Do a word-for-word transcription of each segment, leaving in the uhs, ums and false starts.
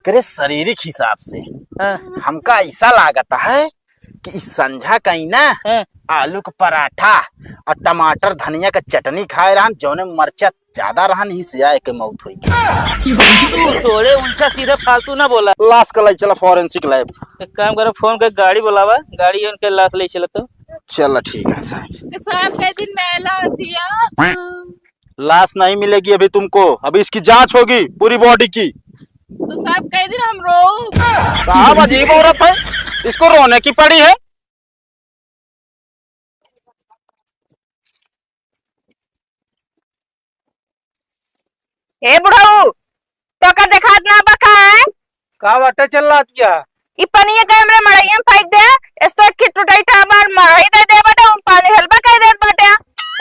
तेरे शारीरिक हिसाब से हाँ। हमका ऐसा लागत है कि इस संझा कहीं ना हाँ। आलू का पराठा और टमाटर धनिया का चटनी खाए रहन, जौने मरचा ज्यादा रहन, ही से आए के मौत हुई। तू थोड़े उल्टा सीधा फालतू ना बोला। लाश का लाई चला forensic lab। एक काम करो, फोन कर गाड़ी बुलावा, गाड़ी उनके लाश ले चला तो। चला ठीक है साहब। साहब के दिन में लाश दिया। लाश नहीं मिलेगी अभी तुमको, अभी इसकी जांच होगी पूरी body की। तो साहब कह दिन हम रो। साहब अजीब औरत है, इसको रोने की पड़ी है। ए बुढ़ऊ, तोका देखात ना बा का है? का बाटे चिल्लात क्या? ई पनिया के हमरे मड़ैया में फेंक दे, इस तो एक टुटाई टा हमार मड़ई दे दे बाटे, उन पानी हलवा कर देत बाटे।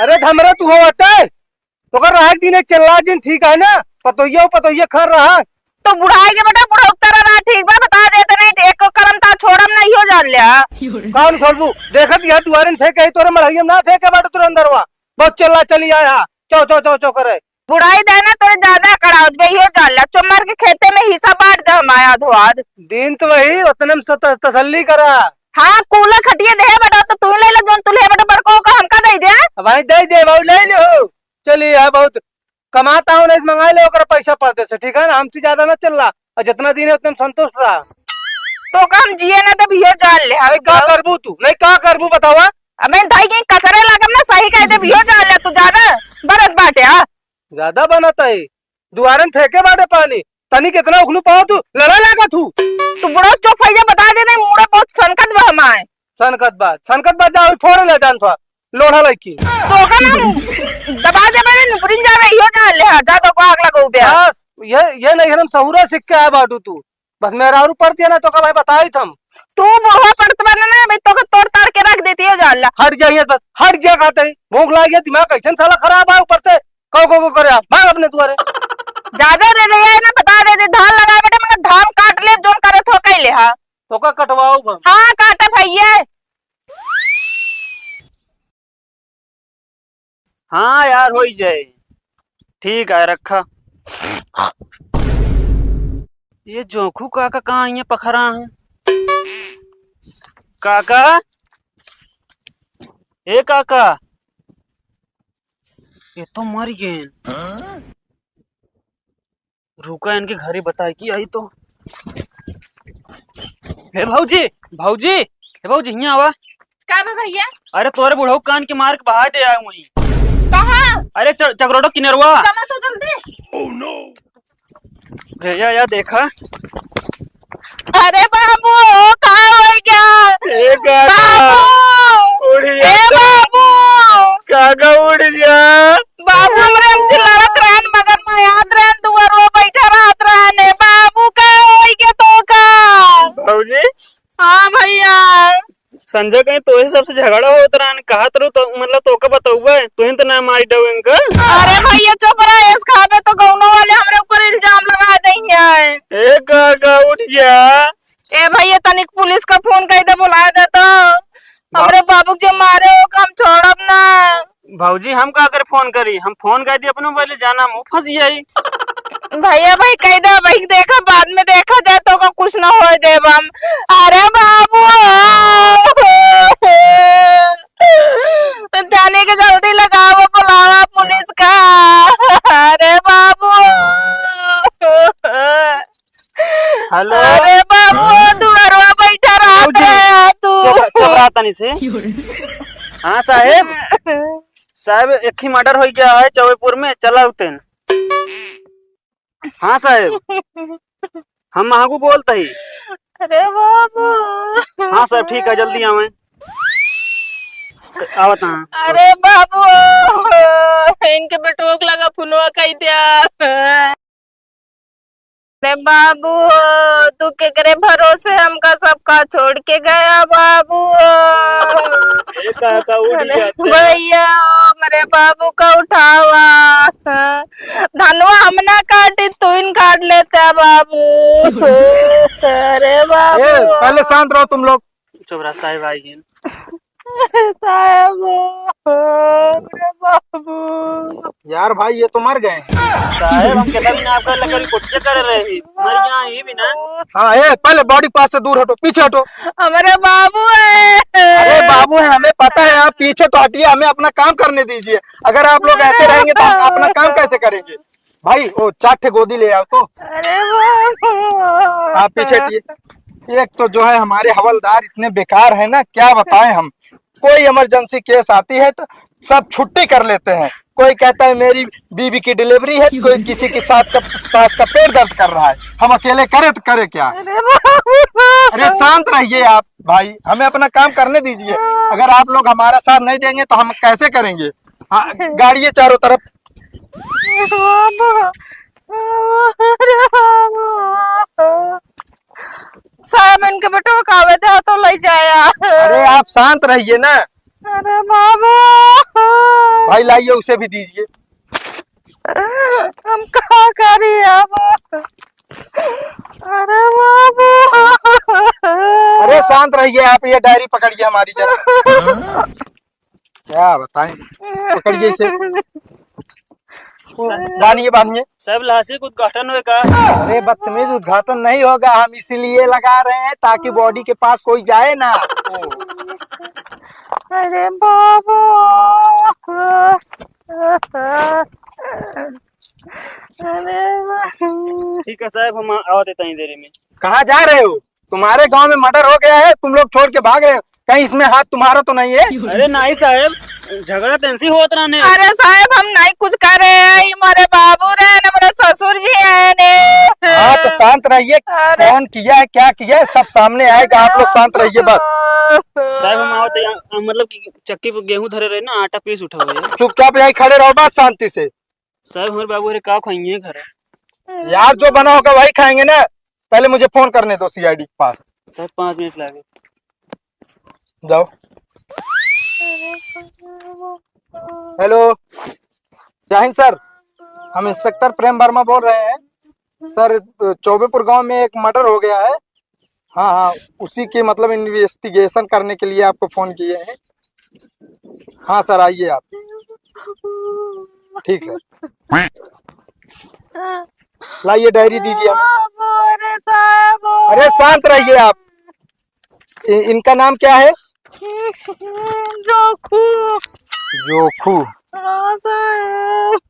अरे धमरा तू हो बाटे, तोकर रहे के दिन एक चिल्ला दिन ठीक है ना, पतोहिया पतोहिया खर रहा। तो बुढ़ाई के बेटा बुढ़ऊ तरह रहा ठीक बा, बता देते नहीं तो एको करम ता छोड़म नहीं हो जान लिया। कौन छोड़बू? देखत यह दुआरे में फेंके, तोरे मड़ैया में ना फेंके बाटे तोरे अंदरवा। बहुत चिल्ला चली आया, चौ चौ चौ चौ करे। बुढ़ाई दे ना तोरे ज्यादा कड़ावत बे, यो जान ला, चुम्मर के खेते में हिस्सा बांट दे हमारा धोआद। दिन तो वही, उतने में सत-, तसल्ली करा। हाँ, कूला खटिया दे बेटा, तो तू ले ले, जोन तू ले बेटा, बड़को का हमका दे दे। अब भाई दे दे, भाई ले ले हो। चलिए, है बहुत कमाता हूँ, नहीं मंगा ले ओकरा पैसा परदेस से, ठीक है ना, हमसे ज्यादा ना चिल्ला। और जितना दिन है उतने में संतुष्ट रहा। तो का हम जिए ना तब यो जान ले, नहीं का करबू तू, नहीं का करबू बतावा। अब मैं धाई के कचरे लागम ना, सही कह दे, यो जान ले, तू ज्यादा बरत बाटे, हाँ। ज्यादा बनत है, दुआरन फेंके बाटे पानी, तनी कितना उखलू पाओ तू, लड़ा लागत हूँ। तू बड़ा चुप हो जा, बता दे, नहीं, मुड़ा बहुत सनकत बा हमारे। सनकत बा, सनकत बा, जा, अभी फोड़ ले जान थोड़ा, लोढ़ा लइकी। तो का ना दबा दे, मेरे नुकरिन जावे, यो जान ले, हाँ, जा तो को आग लगाऊ बे। बस, ये, ये नहीं हम सहुरा सीख के आया बाटू तू। बस मेहरारू पड़ती है ना, तो का भाई बताई थम। तू बुढ़वा पड़त बा ना, मैं तो का तोड़ ताड़ के रख देती हो, जान ला। हट जाइए बस, हट जा कहते ही। भूख लाग गया, दिमाग कैसन साला खराब है ऊपर से। कहो, कहो, कहो करे आप, भाग अपने दुआरे। ज्यादा दे दे, ये ना बता दे दे, धान लगाए बेटे, मगर धान काट ले, जोन करे थो कह ले, हाँ। तो का कटवाओ बा? हाँ, काटा भैया। हाँ यार, होई जाए। ठीक है, रखा। ये जोखू काका कहाँ ये पखरा है? काका, ए काका, ये तो मर गए। रुका, इनके घरे बताए कि आई तो। हे भौजी, भौजी, हे भौजी, हियाँ आवा। का बा भैया? अरे तोरे बुढ़ऊ कान के मार के बहा दे आए हुई। कहाँ? अरे च-, चकरोटो किनरवा। चला तो जल्दी। हे या, या देखा। अरे बाबू, का हो गया? ए काका, बाबू! उड़ जा ए तो। बाबू! काका उड़ जा। बाबू हमरे हमसे लड़त रहन, मगर मैं याद रहन, दुआरो बैठा रहत रहन। ए बाबू, का होई के तो का? भौजी? हाँ भैया। संजय कहीं तोहे सबसे झगड़ा होत रहन, कहत रहू तो, मतलब, तोका बतौबे, तोहे तो ना मारी डौ इनका। अरे भैया चुप रह, इस खाबे तो गौनो वाले हमरे ऊपर इल्जाम लगा देंगे। ए काका उठ जा। ए भैया तनिक पुलिस का फोन कर दे, बुला दे तो। हमरे बाबू के मारे हो, हम छोड़ब ना। भौजी, हम का करे फोन करी? हम फोन कर दी अपने मोबाइल, जाना मुँह फंस जाई। भैया, भाई, कह दे, भाई, देखा, बाद में देखा जाए, तो का कुछ ना होए देब हम। अरे बाबू, जाने के जल्दी लगावा, बुलावा पुलिस का। अरे बाबू। हेलो। अरे बाबू, दुआरवा बैठा रहत भौजी, रहे तू। चुप, चुप रहा तनी से। हाँ साहेब, साहेब, एक ही मर्डर हो गया है चौबेपुर में, चला उतेन। हाँ साहेब, हम महकू बोलत ही। अरे बाबू। हाँ साहेब, ठीक है, जल्दी आवे। आवत हाँ। अरे बाबू, इनके बेटोक लगा फोनवा कई दिया। अरे बाबू, तू केकरे भरोसे हमका सबका छोड़ के गया बाबू। ए काका, उठ अरे जा। भैया, मेरे बाबू का उठावा। धनवा हम ना काटी, तू इन काट लेता बाबू। अरे बाबू। ए, पहले शांत रहो तुम लोग। चुप रह साहेब, आई गेन। साहेब, अरे बाबू। यार भाई, ये तो मर गए। साहेब, हम कितना दिन आपका लकड़ी कुट्टे कर रहे हैं, मर गया ये भी ना। हाँ, ए, पहले body part से दूर हटो, पीछे हटो। हमारे बाबू है। अरे बाबू है, हमें पता है, आप पीछे तो हटिए, हमें अपना काम करने दीजिए। अगर आप लोग ऐसे रहेंगे तो हम अपना काम कैसे करेंगे? भाई, वो चार ठे गोदी ले आओ तो। अरे बाबू। आप पीछे हटिए। एक तो जो है हमारे हवलदार इतने बेकार है ना, क्या बताएं हम। कोई emergency case आती है तो सब छुट्टी कर लेते हैं। कोई कहता है मेरी बीवी की delivery है, कोई किसी की सास का, सास का पेट दर्द कर रहा है। हम अकेले करें तो करें क्या? अरे बाबू। अरे शांत रहिए आप भाई, हमें अपना काम करने दीजिए। अगर आप लोग हमारा साथ नहीं देंगे तो हम कैसे करेंगे? हाँ, गाड़िए चारों तरफ। बाबू, अरे बाबू। साहेब, इनके बेटो का आवे दे तो ले जाया। अरे आप शांत रहिए ना। अरे बाबू। भाई लाइए, उसे भी दीजिए। हम का करी अब? अरे बाबू। अरे शांत रहिए आप, ये डायरी पकड़िए हमारी जरा। क्या बताएं, पकड़िए इसे। ओ, बांधिए, बांधिए। साहेब, लाश के उद्घाटन होए का? अरे बदतमीज, उद्घाटन नहीं होगा, हम इसीलिए लगा रहे हैं ताकि body के पास कोई जाए ना। अरे बाबू। अरे बाबू। ठीक है साहेब, हम आवत है तनी देरी में। कहाँ जा रहे हो? तुम्हारे गांव में murder हो गया है, तुम लोग छोड़ के भाग रहे हो, कहीं इसमें हाथ तुम्हारा तो नहीं है? अरे नहीं साहेब, झगड़ा तैंसी होत रहने। अरे साहेब, हम नहीं कुछ करे हैं, ये हमारे बाबू रहे न, हमारे ससुर जी हैं ने। हाँ, तो शांत रहिए, अरे। कौन किया है, क्या किया है, सब सामने आएगा, आप लोग शांत रहिए बस। साहेब, हम आवत है, मतलब कि चक्की पे गेहूं धरे रहे ना, आटा पीस उठा हुआ है। चुपचाप यहीं खड़े रहो बस शांति से। साहेब, हमारे बाबू रे का खाएंगे घर? यार, जो बना होगा वही खाएंगे ना। पहले मुझे फोन करने दो सीआईडी के पास। साहेब, पाँच मिनट लागे। जाओ। हेलो, जय हिंद सर, हम इंस्पेक्टर प्रेम वर्मा बोल रहे हैं। सर, चौबेपुर गांव में एक मर्डर हो गया है। हाँ, हाँ, उसी के मतलब इन्वेस्टिगेशन करने के लिए आपको फोन किए हैं। हाँ सर, आइए आप। ठीक सर। लाइए, डायरी दीजिए हमें। अरे साहब। अरे शांत रहिए आप। इ-, इनका नाम क्या है? जोखू। जोखू। हाँ सर।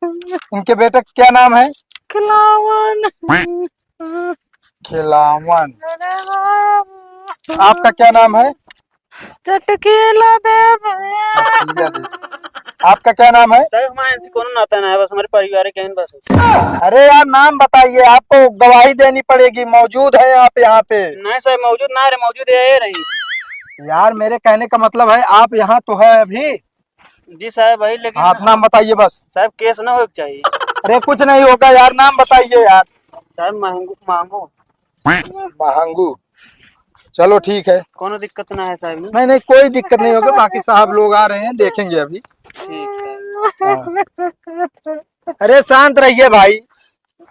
इनके बेटे का क्या नाम है? खिलावन। खिलावन। अरे बाबू। आपका क्या नाम है? चटकीला देवी। चटकीला देवी। आपका क्या नाम है? सर, हमारे इनसे कोनो नाता ना है, बस हमारे परिवार के हैं बस। अरे यार, नाम बताइए, आपको गवाही देनी पड़ेगी, मौजूद है आप यहाँ पे। नहीं सर, मौजूद ना रहे, मौजूद ये रही। यार, मेरे कहने का मतलब है, आप यहाँ तो है अभी, जी साहब, वही, लेकिन हाँ, नाम बताइए बस। साहब, केस ना होए के चाहिए। अरे, कुछ नहीं होगा यार, नाम बताइए यार। साहब, महंगू, महंगू। महंगू। चलो, ठीक है। कोनो दिक्कत ना है साहब, ना? नहीं, नहीं, कोई दिक्कत नहीं होगा, बाकी साहब लोग आ रहे हैं, देखेंगे अभी। ठीक है। हाँ। अरे, शांत रहिए भाई।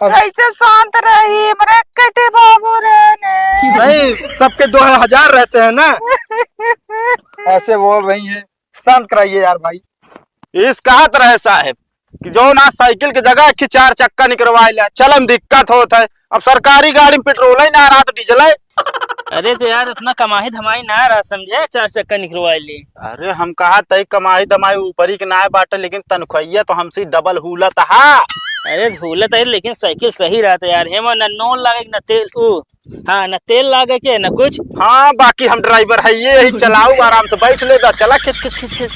अब कैसे शांत रही? मरे कटे बाबू रे ने। नहीं, सबके दो हजार रहते हैं ना। ऐसे बोल रही हैं। शांत कराइए यार भाई। इस कहत रहे साहेब कि जौन आज साइकिल के जगह एक चार चक्का निकरवाए ला, चलम दिक्कत होत है। अब सरकारी गाड़ी में पेट्रोल ही ना रहा तो डीजल है। अरे तो यार, उतना कमाई धमाई ना रहा, समझे, चार चक्का निकरवाए ले। अरे हम कहा तई कमाई धमाई ऊपरी के ना बाटे, लेकिन तनख्वाहिया तो हमसे डबल हुलत हा। अरे हुलत है, लेकिन साइकिल सही रहता यार, हेमा ना नोन लागे ना तेल, ओ हाँ, न तेल लागे के, न कुछ। हाँ, बाकी हम ड्राइवर है, ये यही चलाऊ, आराम से बैठ ले, बा, चला खिच, खिच, खिच, खिच।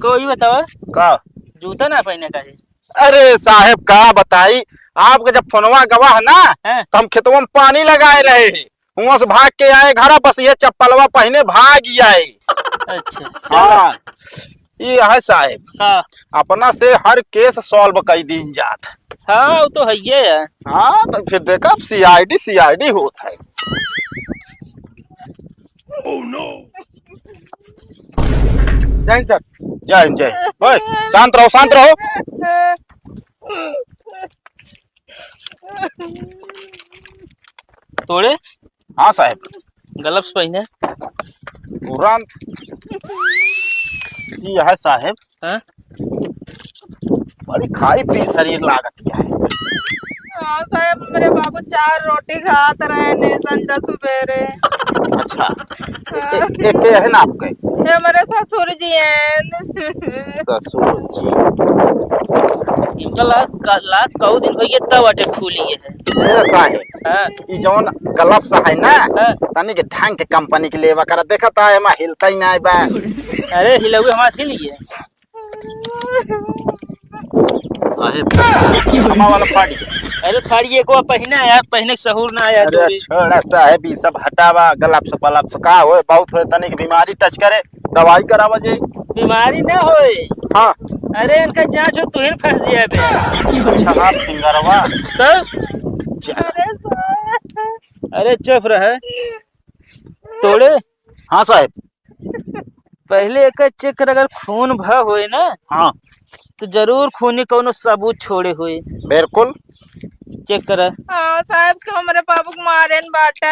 कोई बतावा? का? जूता ना पहने का है? अरे साहेब, का बताई, आपके जब फोनवा गवा है ना, हाँ। तो हम खेतवा में पानी लगाए रहे हैं, हुआं से भाग के आए घर, बस ये चप्पलवा पहने भाग ही आए। अच्छा, अच्छा। हाँ। ई है साहेब, हाँ। अपना से हर केस सॉल्व कई दीन जात। हाँ, वो तो है ही है। हाँ, तो फिर देखा, अब सीआईडी, सीआईडी होत है। Oh no! जय हिंद सर। जय हिंद, जय हिंद। ओए, शांत रहो, शांत रहो। तोड़े? हाँ साहेब। ग्लव्स पहने। पुरान ई है साहेब। हाँ? बड़ी खाई पी शरीर लागत है। हाँ साहेब, मेरे बाबू चार रोटी खात रहे ने संझा सुबेरे। अच्छा। हाँ। ए-, ए-, के है ना आपके? ये मेरे ससुर जी हैं। ससुर जी। इनका लाश का, लाश कऊ दिन भैया तब अटे फूली है। ए साहेब, हाँ। ई जौन gloves है ना, हाँ। तनी के ढंग के company के लेवा करा। देखत है, एमा हिलता ही ना बा। अरे, हिलौए हमार हिल गए। साहेब, हमार वाला फाड़ी। अरे, फाड़ी एको पहिना यार, पहिने के सहूर ना आया अरे, तोरे। छोड़ा साहेब, ई सब हटावा, gloves पलप्स का होए, बहुत होए, तनी के बीमारी touch करे, दवाई करावा जाए। बीमारी ना होए। हाँ। अरे, इनका जांच हो, तू ही फंस जाए बे। अच्छा, हाथ फिंगरवा। तो? चल। अरे चुप रहे। तोड़े? हाँ साहेब। पहले एकर check कर, अगर खून भा होए ना, हाँ। तो जरूर खूनी कौनो सबूत छोड़े होए। बिल्कुल। Check कर। हाँ साहेब, के हमरे बाबू के मारे न बाटे।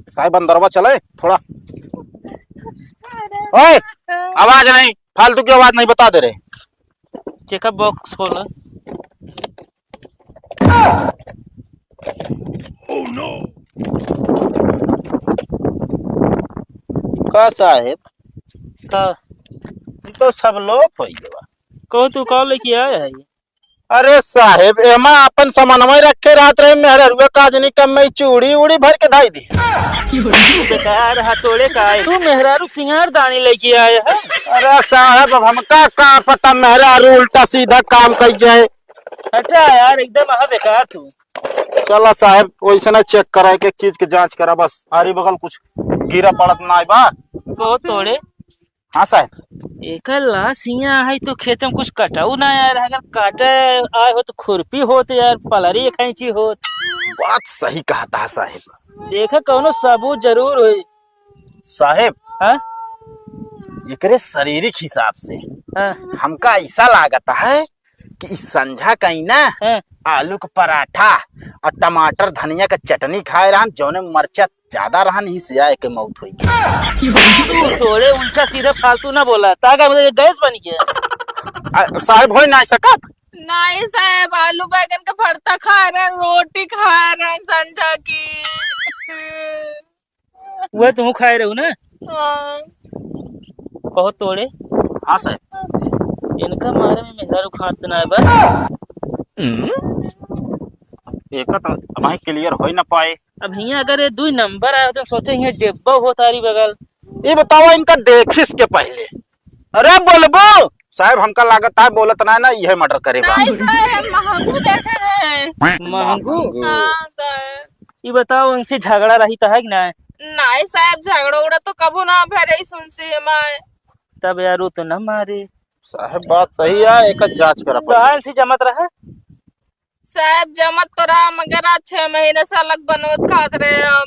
साहेब, अंदरवा चले थोड़ा। ओए, आवाज नहीं, फालतू की आवाज नहीं, बता दे रहे। Checkup box खोल। का साहेब? का? ई तो सब लोप होइ गवा। कहो, तू का लेके आया है? अरे साहेब, एमा अपन समनवय रखे रहत रहे, मेहररुआ काजनी कम में चूड़ी उड़ी भर के धाई दी। बेकार हथौड़े का है। तू मेहरारू सिंगार दानी लेके आए है? अरे साहेब, अब हमका का पता मेहरारू उल्टा सीधा काम कर जाए। अच्छा यार, एकदम अहा बेकार तू। चला साहेब, वैसे ना check कराए के चीज के जांच करा, बस आरी बगल कुछ गिरा पड़त ना बा। कहो तोड़े। हाँ साहेब। एकर लाश हियाँ है तो खेत में कुछ कटाऊ ना आए रहा, अगर काटे आए होत तो खुरपी होत यार, पलरी कैंची होत। बात सही कहत है साहेब। देखा कौनो सबूत जरूर होई। साहेब, हाँ? एकरे शारीरिक हिसाब से हाँ। हमका ऐसा लागत है कि इस संझा कहीं ना हाँ। आलू के पराठा और टमाटर धनिया के चटनी खाए रहन, जौने मरचा ज्यादा रहन, इस जाए के मौत हुई। तू थोड़े उल्टा सीधा फालतू ना बोला, ताका मुझे गैस बन गया। आ, साहेब, होई ना सकत? नहीं साहेब, आलू बैगन का भरता खा रहे, रोटी खा रहे संझा की। वह तुम खाए रहू ना? हाँ। कहो तोड़े। हाँ साहेब। इनका मारे में मेहरारू खात ना है बस। एक तो हमारे clear हो ही ना पाए। अब हियाँ अगर ये दुई नंबर आए तो सोचे हियाँ डिब्बा हो तारी बगल। ये बताओ इनका देखिस के पहले। अरे बोलबो। साहेब, हमका लागत है बोलत ना है ना, यह murder करे बा। नहीं साहेब, महंगू देखे हैं। महंगू? हाँ साहेब। ई बताओ, उनसे झगड़ा रही तो है कि ना? नहीं साहेब, झगड़ा उगड़ा तो कबो ना भय रही सुनसे हमारे। तब यार, वो तो ना मारे। साहेब, बात सही है, एक जांच करा पड़े। कहाँ से जमत रहा? साहेब, जमत तो रहा, मगर आज छह महीने से अलग बनवत खात रहे हम।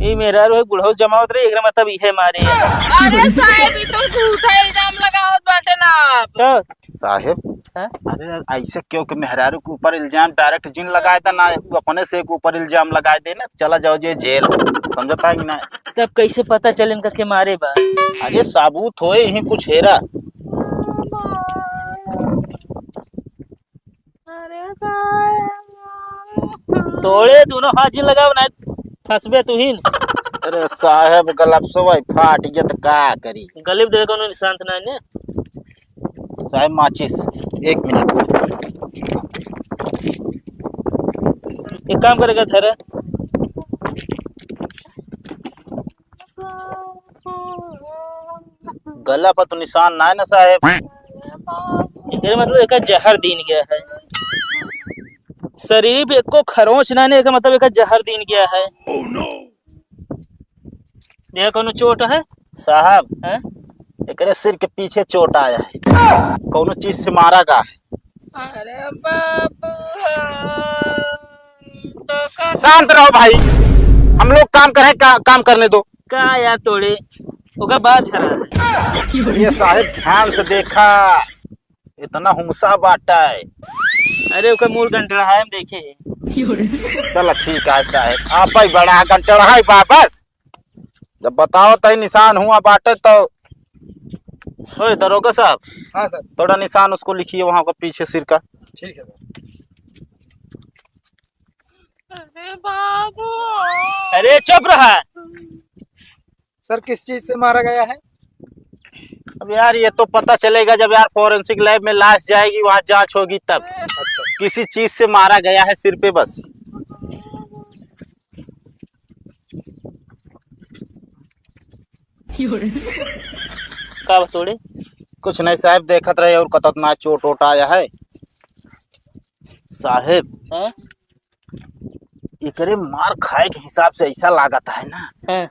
ई मेहरारू है, बुढ़ऊ जमावत रहे, एकरा मतलब इहे मारे। अरे साहेब, ई तो झूठा इल्जाम लगावत बाटे ना आप। तो साहेब, हाँ? अरे यार, ऐसे क्यों के मेहरारू के ऊपर इल्जाम direct जिन लगाए था ना, वो अपने से के ऊपर इल्जाम लगाए दे ना, चला जाओ जे जेल, समझता है कि ना? तब कैसे पता चले इनका के मारे बा? अरे सबूत होए ही कुछ हेरा। अरे साहेब। तोड़े दोनों हाथ जिन लगाओ ना, फंसबे तू ही। अरे साहेब, gloves भाई फाट गया तो का करी? गले में देखो, निशान तो नहीं ने। साहेब माचिस, एक मिनट। एक काम करेगा, धर। गला पर तो निशान ना है ना साहेब। एकरे मतलब एका जहर दीन गया है। शरीर पे एको खरोंच ना है, एका मतलब एका जहर दीन गया है। यह कौनो चोट है? साहब, हैं? एकरे सिर के पीछे चोट आया है, कौनो चीज से मारा गा है। अरे बाप, तो का शांत रहो भाई, हम लोग काम करें, का, काम करने दो। का यार तोड़े, ओका बात झरा है। ये साहेब ध्यान से देखा, इतना हुमसा बाटा है। अरे, ओकर मूड़ गंटड़हा है, हम देखे हैं। चला ठीक है साहेब, आप ही बड़ा गंटड़हा है बा-, बस। जब बताओ तही निशान हुआ बाटे तो। ओए दरोगा साहब, हाँ सर। थोड़ा निशान उसको लिखिए वहाँ का पीछे सिर का। ठीक है सर। अरे बाबू। अरे चुप रहा। सर, किस चीज से मारा गया है? अब यार, ये तो पता चलेगा जब यार forensic lab में लाश जाएगी, वहाँ जांच होगी तब। अच्छा। किसी चीज से मारा गया है सिर पे बस। का बतोड़े? कुछ नहीं साहेब, देखत रहे और कतत ना चोट वोट आया है साहेब। हाँ? एकरे मार खाए के हिसाब से ऐसा लागत है ना, हाँ।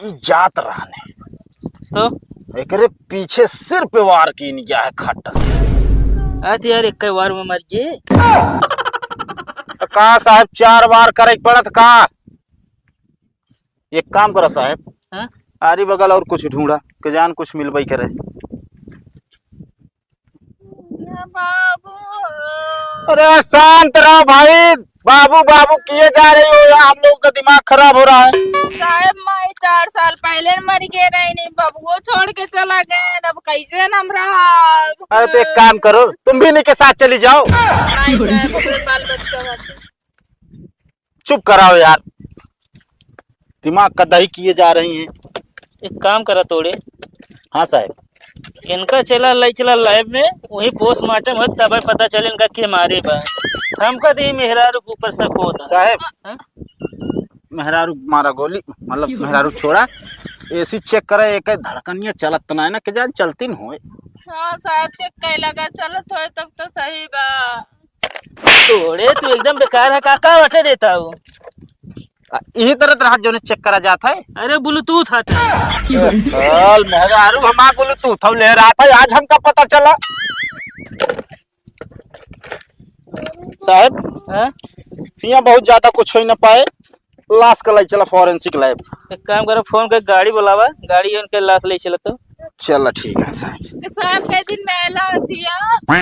ई जात रहने। तो? एकरे पीछे सिर पे वार कीन गया है खट से। आज यार, एक वार में मर गए। तो का साहेब, चार वार करे के पड़त का? एक काम करा साहेब, हाँ? आरी बगल और कुछ ढूंढा, के जान कुछ मिलबई करे। बाबू। अरे शांत रहो भाई, बाबू बाबू किए जा रही हो, यहाँ हम लोगों का दिमाग खराब हो रहा है। साहेब, माई चार साल पहले मर गए रहे, नहीं बबुओ छोड़ के चला गए, अब कैसे हम रहा? अरे तो एक काम करो, तुम भी इन्हीं के साथ चली जाओ। नहीं साहेब, अपने बाल बच्चा बाटे। चुप कराओ यार, दिमाग का दही किए जा रही हैं। एक काम करा तोड़े। हाँ साहेब। इनका चला, ले चला lab में, वही postmortem हो तब पता चले इनका के मारे बा। हमका तो ये मेहरारू के ऊपर शक होता। साहेब, हाँ? मेहरारू मारा गोली, मतलब मेहरारू छोड़ा, AC check करे, एक धड़कनिया चलत तो ना है ना, के जान चलती न होए। हाँ साहेब, check करे लगा, चलत होए तब तो सही बा। तोड़े, तू एकदम बेकार है, का, का वठे देता हूँ? आ, यही तरह तरह जोने check करा जात है। अरे, Bluetooth हटा। हाल मेहरारू हमार Bluetooth हौ ले रहा था, आज हमका पता चला। साहेब, हाँ? यहाँ बहुत ज्यादा कुछ हो ही ना पाए, लाश का लाई चला forensic lab। एक काम करो, phone कर गाड़ी बुलावा, गाड़ी उनके लाश ले चला तो। चला ठीक है साहेब। साहेब, कई दिन में लाश दिया।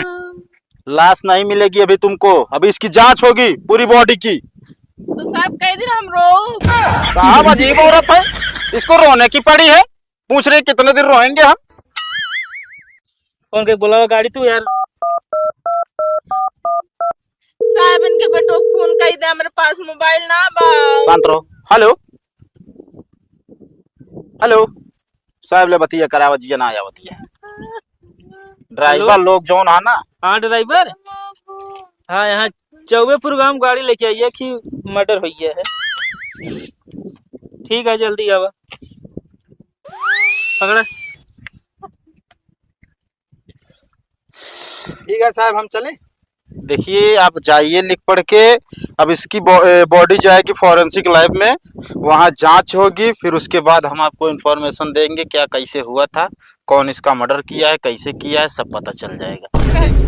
लाश नहीं मिलेगी अभी तुमको, अभी इसकी जांच होगी पूरी body की। तो साहेब, कई दिन हम रो। साहब, अजीब औरत है, इसको रोने की पड़ी है। पूछ रही कितने दिन रोएंगे हम। कौन के बुलावा गाड़ी तू यार? साहेब, इनके बेटो को phone कई दे, हमरे पास mobile ना बा। शांत रहो। Hello, hello। साहेब ले बतिया करावा, जिया ना आया बतिया। Driver लोग जौन है ना। हाँ, driver। हाँ, यहाँ चौबेपुर गांव गाड़ी लेके आइए कि murder हो गया है। ठीक है, जल्दी आवा। पकड़ा। ठीक है साहेब, हम चले। देखिए, आप जाइए लिख पढ़ के। अब इसकी बॉ-, ए, body जाएगी forensic lab में, वहाँ जांच होगी, फिर उसके बाद हम आपको information देंगे क्या कैसे हुआ था, कौन इसका murder किया है, कैसे किया है, सब पता चल जाएगा।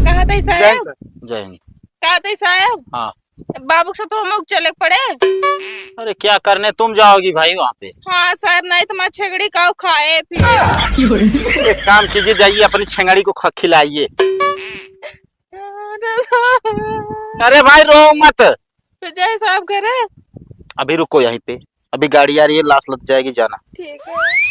कहा था जय साहेब? हिंद सर। जय हिंद। कहा था साहेब? हाँ। बाबू के साथ हम लोग चले के पड़े। अरे क्या करने तुम जाओगी भाई वहाँ पे? हाँ साहेब, नहीं तो मैं छेगड़ी काऊ खाए फिर। एक काम कीजिए, जाइए अपनी छेंगड़ी को ख-, खिलाइए। अरे भाई रो मत। तो जय साहेब घरे। अभी रुको यहीं पे, अभी गाड़ी आ रही है, लाश लद जाएगी, जाना। ठीक है।